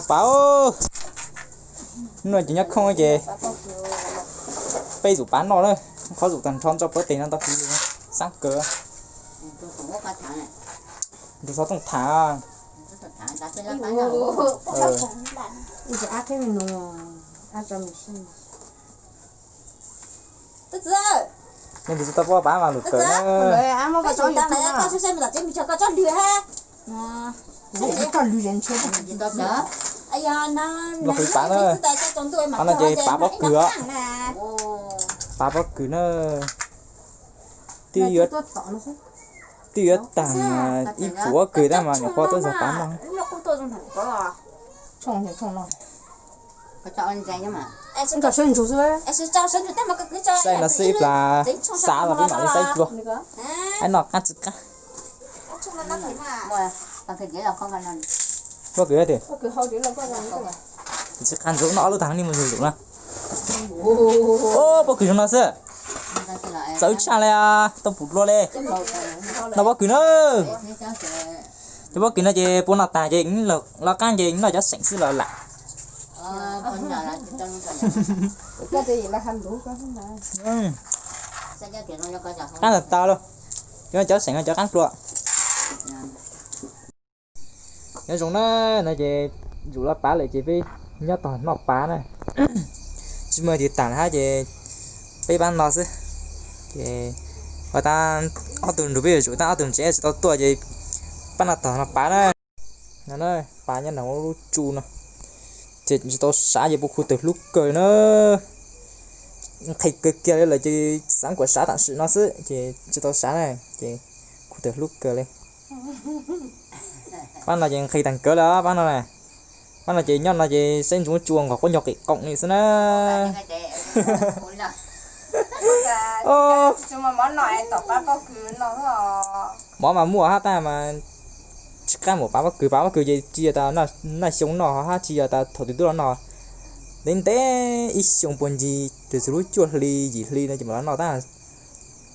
Pav, hnub no ces nyob khoob ces peb zuj pav noj na, qhov zuj tag nrho nroj plaub teg no tau kiv lus xab kawg. Nrog xov tooj tham. Nws tsis tau pab mas lus kawg na. Los qhwv pav na. Qhov no ces pav pob kws os. Pav pob kws na. Twb yuav, twb yuav tag ib puas kws tab mas nyuam qhuav tuaj zog pav noj. Saib no xwb ib plag xav los peb mam li saib dua. Aib noj qab tsis qab. Pob kws tiag. Tsis qab ntxuav noj ob lub tag ni mus zus na. Pob kws zoo no xwb. Txawv tshaj li, tau pum dua li. Noj pob kws na. Cov pob kws no ces puas noj tag ces los qab ces noj cov seem xwb los lam. Qab tag tag lauj. Cov no cov seem no cov qab dua. Nyob zoo na, no ces zuj los pav lawm ces peb nyob tog noj pav na. Tsis muaj tis tas hab ces peb pab no xwb. Ces ua tab ob tug nrug peb yuav zuj tab ob tug ntsev tsis tau tuaj ces pab no tog noj pav na. No na, pav nyob nram lub tsu no. Ces tsis tau sav ces puas khu tawm hlub kawg na. Nqhis kawg kiag li lawm ces xav kuas sav tam sim no xwb ces tsis tau sav na, ces khu tawm hlub kawg li. Pab no ces nqhis tag kawg li pab no na. Pab no ces nyob no ces saib ntsoov tsuas nqos quab ncaug qim qoom li xwb na. Mov mas muaj hab tab mas tsis qab mus pav pob kws, pav pob kws ces tsis yog tas noj xyoo noj hab tsis yog tas thaum twg tuaj los noj. Ntev ntev ib xyoo puag ncig txug lub cuaj hli yim hli no ces mam los noj tab.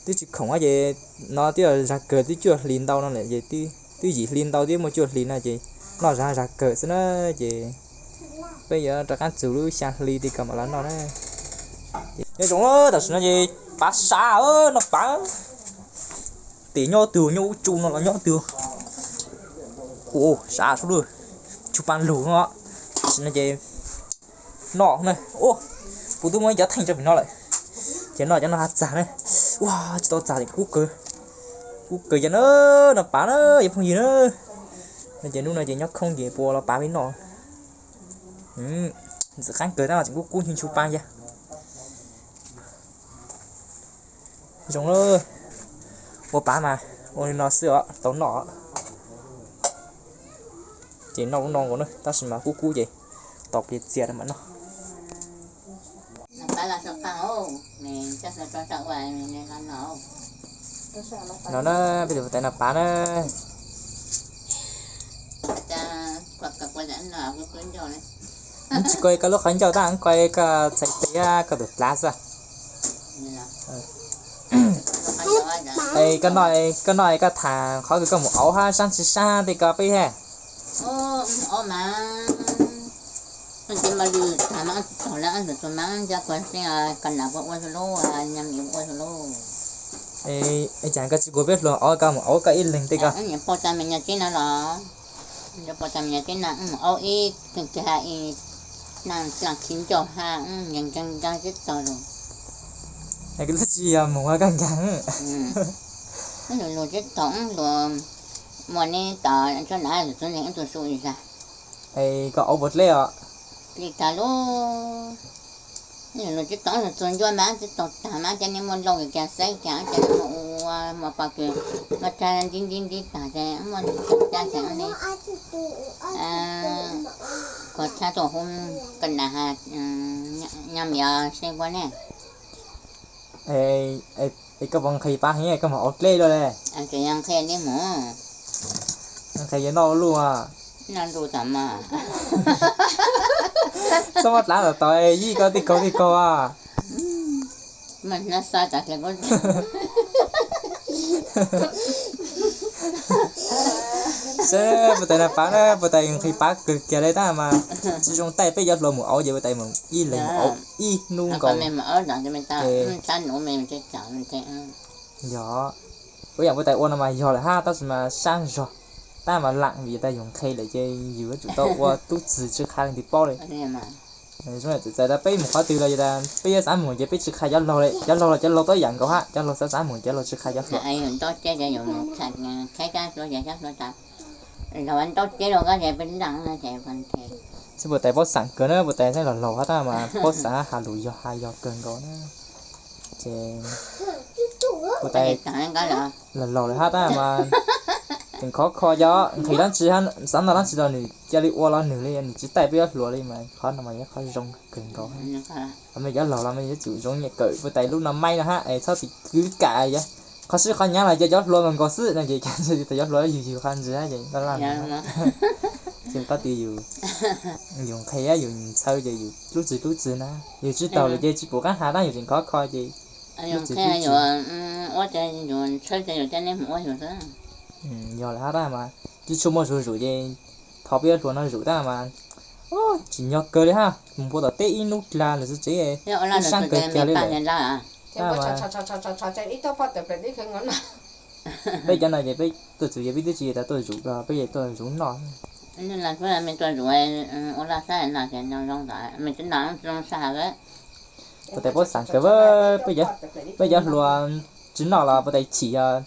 Twb tsis khoom ces no twb zag kawg twb cuaj hli ntau no lawm ces twb yim hli ntau twb muaj cuaj hli no ces noj zag zag kawg xwb na. Ces peb yuav rov qab txug lub xya hli ti kom mam los noj na. Nyob zoo, tam sim no ces pav sav, noj pav. Tim nyob twg, nyob ub tsu no los nyob twg. Ua sav sub lub, tsu pav lug no. Tam sim no ces noj na. Ua, kuv twb muaj ib cov theej rau pem no lawm. Ces noj cov no hab txag na. Ua, tsis tau txag ces kub kawg. Kub kawg yog na, noj pav na cov phooj ywg na. No ces hnub no ces nyob khoob ces puas los pav peb noj. Ntxim qab kawg tab mas tseem kub kub ntshe tsu pav yag. Zoo lawm, ua pav mas ua li no xwb os tau noj. Ces noj lub no nkaus na tab sis mas kub kub ces tos pliag txias mam noj. No na, peb tus tais noj pav na. Tsis koj koj lub qhov ncauj tab koj koj txhais tes koj tus dlav xwb. Koj noj, koj noj koj tham qhov kws koj mus auv hab sab tsis sab tej ko peb hab. Cas koj tsis kuas peb hluas auv koj mus auv koj ib leeg tej ko. Koj tsis yog mus koj nkaag. Lug lug tib tog lug, muaj neb tod tsuab nav lug txug neeg ib tug su li zag. Koj auv puas dleb os? Li tag lug, lug tib tog lug txug ncua mas tib tog tag mas cas neb muaj loo kag xwb cas cas muaj ua muaj pog kws muaj tag ntib ntib ntib tag ces muaj cab ces li koj txhab tuaj hu koj nav has nyob miv seb puab ne. Es koj puas nqhis pav heev koj mus auv dleb luaj le? Ces yog nqhis li mus. Nqhis yog noj ua luaj. Noj ntu tom mas. Txhob muab dlav tom tod yij koj tej kaug tej kaug. Mas no xa tas hle kuv. Puag ta no pab na, puag ta nqhis pab kawg kiag li tab mas tsis zoo taij peb cov hluas mus auv ces puag ta mus ib leeg mus auv ib hnub nkaus. Yog, ua yam puag ta ua no mas yog lawm hab tab sis mas sab zog, tab mas lam vim tas yus nqhis lawm ces yus yuav tsum tau ua tub txwg tsis qha leej twg paub li. Zoo txawm tas peb mus qhov twg los tas peb yuav xav mus ces peb tsis qha cov laug li, cov laug los cov laug tau yam nkaus hab, cov laug xav xav mus cov laug tsis qha cov hluas. Txij puag ta paub xaam kawg na, puag ta saib los laug hab tab mas paub xaam has lus yog has yog kawg nkaus na. Ces puag ta los laug lawm hab tab mas tseem khov kho cov nqhis dab tsi, xav noj dab tsi los nws cia li ua los nws li, nws tsis taij peb cov hluas li mas qhov no mas yog qhov zoo kawg nkaus. Qhov me cov laug los me yuav tsum zoo nyiam kawm puag ta lub no maib no hab es txhob tsis kwv kam, qhov sib qhov nyaav los cia cov hluas nkaus nkaus xwb no ces cov hluas yug yug qhov ntsis hab ces laj laj. Ces qhov twg yus nqhis yus ntxhawv ces yus lub txwg lub txwg na, yus tsis taug lawm ces tsis pum qab has tab yus tseem khov kho ces lub txwg lub txwg. Yog lawm hab tab mas tsis tshua muaj zuj zus ces thov peb cov hluas no zuj zus tab mas tsim nyog kawg li hab, mus puag tom teb ib hnub dlag lawm xwb tsev ib sab kawg kiag li lawm. Peb cov no ces peb tuaj txug ces peb twb tsis tas tuaj zuj zus, peb tuaj zuj zus noj. Puag ta paub xaam kawg, peb cov hluas tsis noj los puag ta chim, yog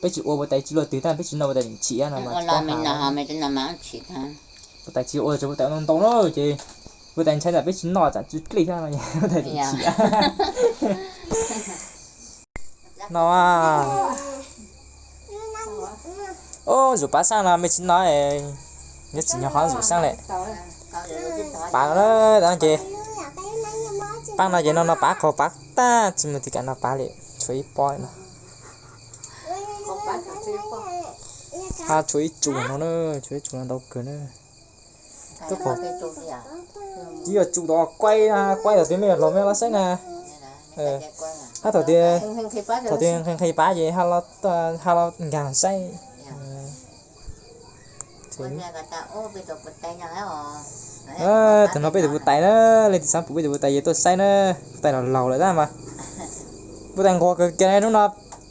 peb tsis ua puag ta tsis luaj twg tab peb tsis noj puag ta chim no mas puag ta tsis ua tsuas puag ta ntau ntau na ces puag ta ntshai ntawm peb tsis noj tsam tsis dlej thiab no puag ta chim. No, ub, zuj zus pab saab no mej tsis noj, nyob tsis nyob qhov zuj zus saab le. Pab no ces, pab no ces no no pab qaug pab tag tsis muaj tig kam no pab li, tshuav ib pob no. Hab tshuav ib tsum no na, tshuav ib tsum no ntau kawg na. Twb qhov, twb yuav tsum tau quaj na, quaj thaum twg mej yuav hloov mej los saib na. Hab thaum twg, thaum twg nqhis nqhis pab ces hab los nkaag saib. Thaum no peb tus puag ta na, leej twg xaav pum peb tus puag ta ces tuaj saib na, puag ta los laug lawm tab mas. Puag ta nquag kawg kiag hnub no,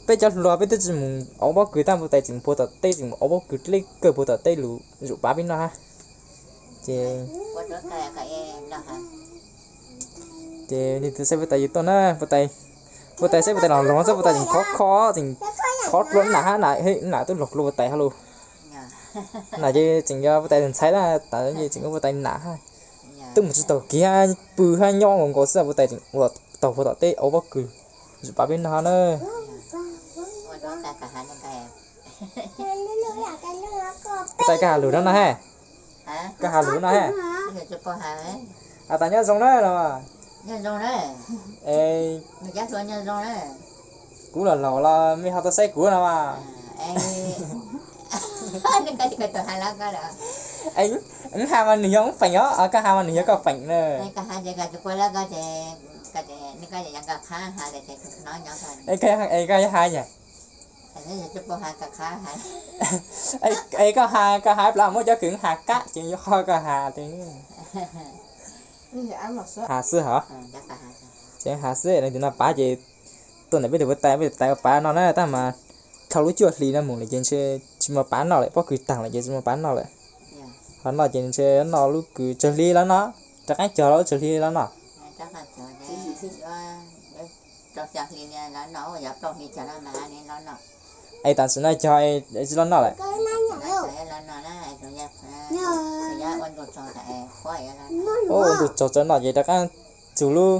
peb cov hluas peb twb tsis mus auv pob kws tab puag ta tseem puag tom teb tseem mus auv pob kws dlej kawg puag tom teb lug zuj zus pab peb noj hab. Ces, ces leej twg saib puag ta yuav tuaj na, puag ta saib puag ta los laug xwb puag ta tseem khov kho, tseem khov dlua nam hab, nam twb laug dlua puag ta hab lug. Nam ces tseem yog puag ta ntxhais na, tas ces tseem ua puag ta nam hab. Twb mus tsis taug kev hab pw hab nyob nkaus nkaus xwb puag ta tseem ua taug puag tom teb auv pob kws zuj zus pab peb noj hab na. Puag ta koj has lus no no hab. Koj has lus no hab. Tas nyob zoo na los. Es, kuv los laug los mej ho tuaj saib kuv no mas. Wb has mas nws yog wb feem os, koj has mas nws yog koj feem na. Es koj yuav has yog, es koj has, koj has ib plag muab cov kws has kab ces yuav qhov koj has. Has xwb hov. Ces has xwb, leej twg noj pab ces tuaj ntawm peb tus puag ta, peb tus puag ta ua pab noj na, tab mas dhau lub cuaj hli no mus lawm ces ntshe tsis muaj pab noj lawm, pob kws taag lawm ces tsis muaj pab noj lawm. Ho noj ces ntshe noj lub kws tsawg hli los noj, rov qaab cog lub tsawg hli los noj. Es tam sim no cog tsis los noj lawm. Ua ntu tsaug tso noj ces rov qaab txug lub,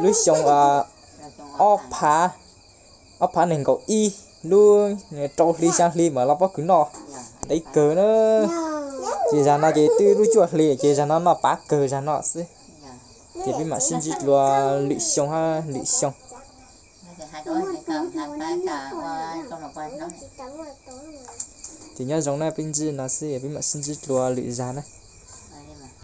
lub xyoo ob phav, ob phav nees nkaum ib, lub rau hli xyaa hli mas los pob kws noj ntev kawg na. Ces zag no ces twb lub cuaj hli ces zag no noj pab kawg zag no xwb. Ces peb mam sib ntsib dlua lwm xyoo hab lwm xyoo. Ces nyob zoo na, peb ntsib no xwb, peb mam sib ntsib dlua lwm zag na.